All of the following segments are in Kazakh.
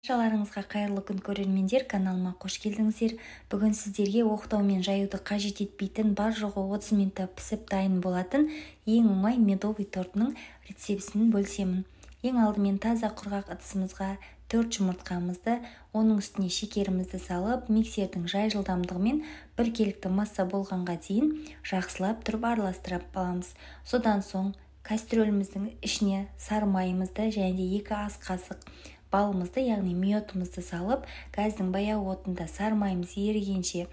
Баршаларыңызға қайырлы күн, көрермендер! Каналыма қош келдіңіздер. Бүгін сіздерге оқтаумен жаюды қажет етпейтін, бар жоғы 30 минутта пісіп дайын болатын ең оңай медовый тортының рецептісін бөлісемін. Ең алдымен таза құрғақ ыдысымызға 4 жұмыртқамызды, оның үстіне шекерімізді салып, миксердің жай жылдамдығымен біркелікті масса болғанға дейін жақсылап тұрып араластырып аламыз. Содан соң кастрөліміздің ішіне сары майымызды және де 2 ас қасық балымызды, яғни миотымызды салып, газдың баяу отында сары майымыз ерігенше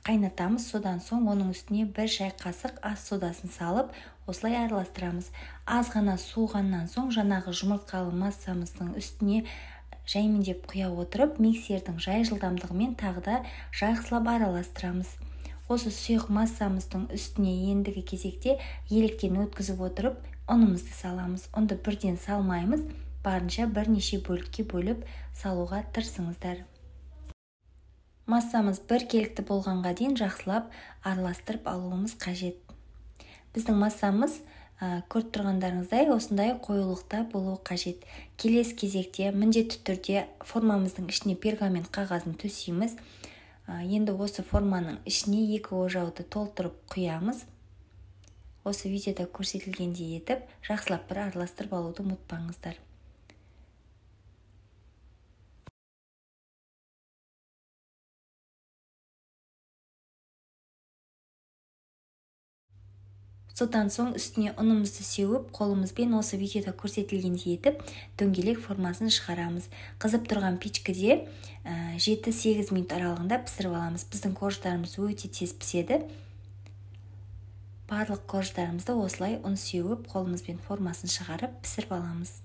қайнатамыз. Содан соң оның үстіне 1 шай қасық ас содасын салып, осылай араластырамыз. Аз ғана суығаннан соң жаңағы жұмыртқалы массамыздың үстіне жаймендеп құя отырып, миксердің жай жылдамдығымен тағы да жақсылап араластырамыз. Осы сұйық массамыздың үстіне ендігі кезекте електен өткізіп отырып, ұнымызды саламыз. Ұнды бірден салмаймыз, барынша бірнеше бөлікке бөліп салуға тырысыңыздар. Массамыз біркелікті болғанға дейін жақсылап араластырып алуымыз қажет. Біздің массамыз, көріп тұрғандарыңыздай, осындай қоюлықта болуы қажет. Келесі кезекте міндетті түрде формамыздың ішіне пергамент қағазын төсейміз. Енді осы форманың ішіне 2 ожауды толтырып құямыз. Осы видеода көрсетілгендей етіп, жақсылап бір араластырып алуды ұмытпаңыздар. Содан соң үстіне ұнымызды сеуіп, қолымызбен осы видеода көрсетілгендей етіп, дөңгелек формасын шығарамыз. Қызып тұрған печкеде 7-8 минут аралығында пісіріп аламыз. Біздің корждарымыз өте тез піседі. Барлық корждарымызды осылай ұн сеуіп, қолымызбен формасын шығарып, пісіріп аламыз.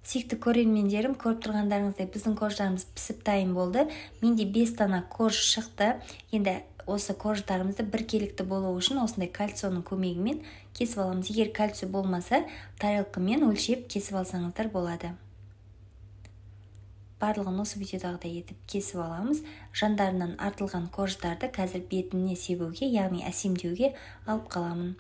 Сүйікті көрермендерім, көріп тұрғандарыңыздай біздің корждарымыз пісіп дайын болды. Менде 5 дана корж шықты. Енді осы корждарымызды біркелікті болу үшін осындай кальцоның көмегімен кесіп аламыз. Егер кальцо болмаса, тарелкамен өлшеп кесіп алсаңыздар болады. Барлығын осы видеодағыдай етіп кесіп аламыз. Жандарынан артылған корждарды қазір бетіне себуге, яғни әсемдеуге алып қаламын.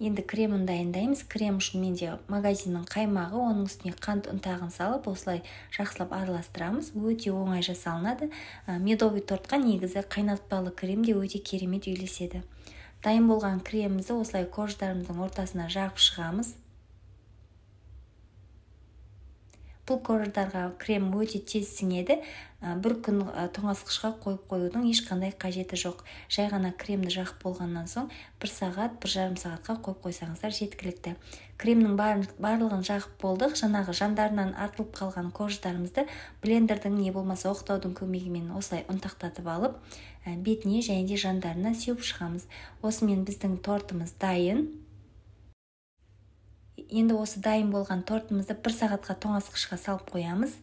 Енді кремін дайындаймыз. Крем үшін менде магазиннің қаймағы, оның үстіне қант ұнтағын салып, осылай жақсылап араластырамыз. Өте оңай жасалынады. Медовый тортқа негізі қайнатпалы крем де өте керемет үйлеседі. Дайын болған кремімізді осылай корждарымыздың ортасына жағып шығамыз. Бұл корждарға крем өте тез сіңеді. Бір күн тоңазытқышқа қойып қоюдың ешқандай қажеті жоқ. Жай ғана кремді жағып болғаннан соң 1 сағат, 1,5 сағатқа қойып қойсаңыздар жеткілікті. Кремнің барлығын жағып болдық. Жаңағы жандарынан артылып қалған корждарымызды блендердің не болмаса оқтаудың көмегімен осылай ұнтақтатып алып, бетіне және де жандарына сеуіп шығамыз. Осымен біздің тортымыз дайын. Енді осы дайын болған тортымызды 1 сағатқа тоңазытқышқа салып қоямыз.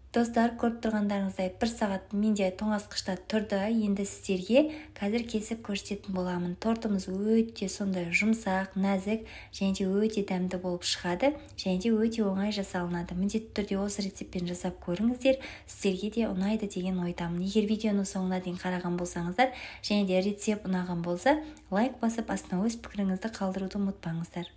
Достар, көріп тұрғандарыңыздай 1 сағат менде тоңазытқышта тұрды. Енді сіздерге қазір кесіп көрсететін боламын. Тортымыз өте сондай жұмсақ, нәзік және де өте дәмді болып шығады, және де өте оңай жасалынады. Міндетті түрде осы рецептпен жасап көріңіздер, сіздерге де ұнайды деген ойдамын. Егер видеоның соңына дейін қараған болсаңыздар және де рецепт ұнаған болса, лайк басып, астына өз пікіріңізді қалдыруды ұмытпаңыздар.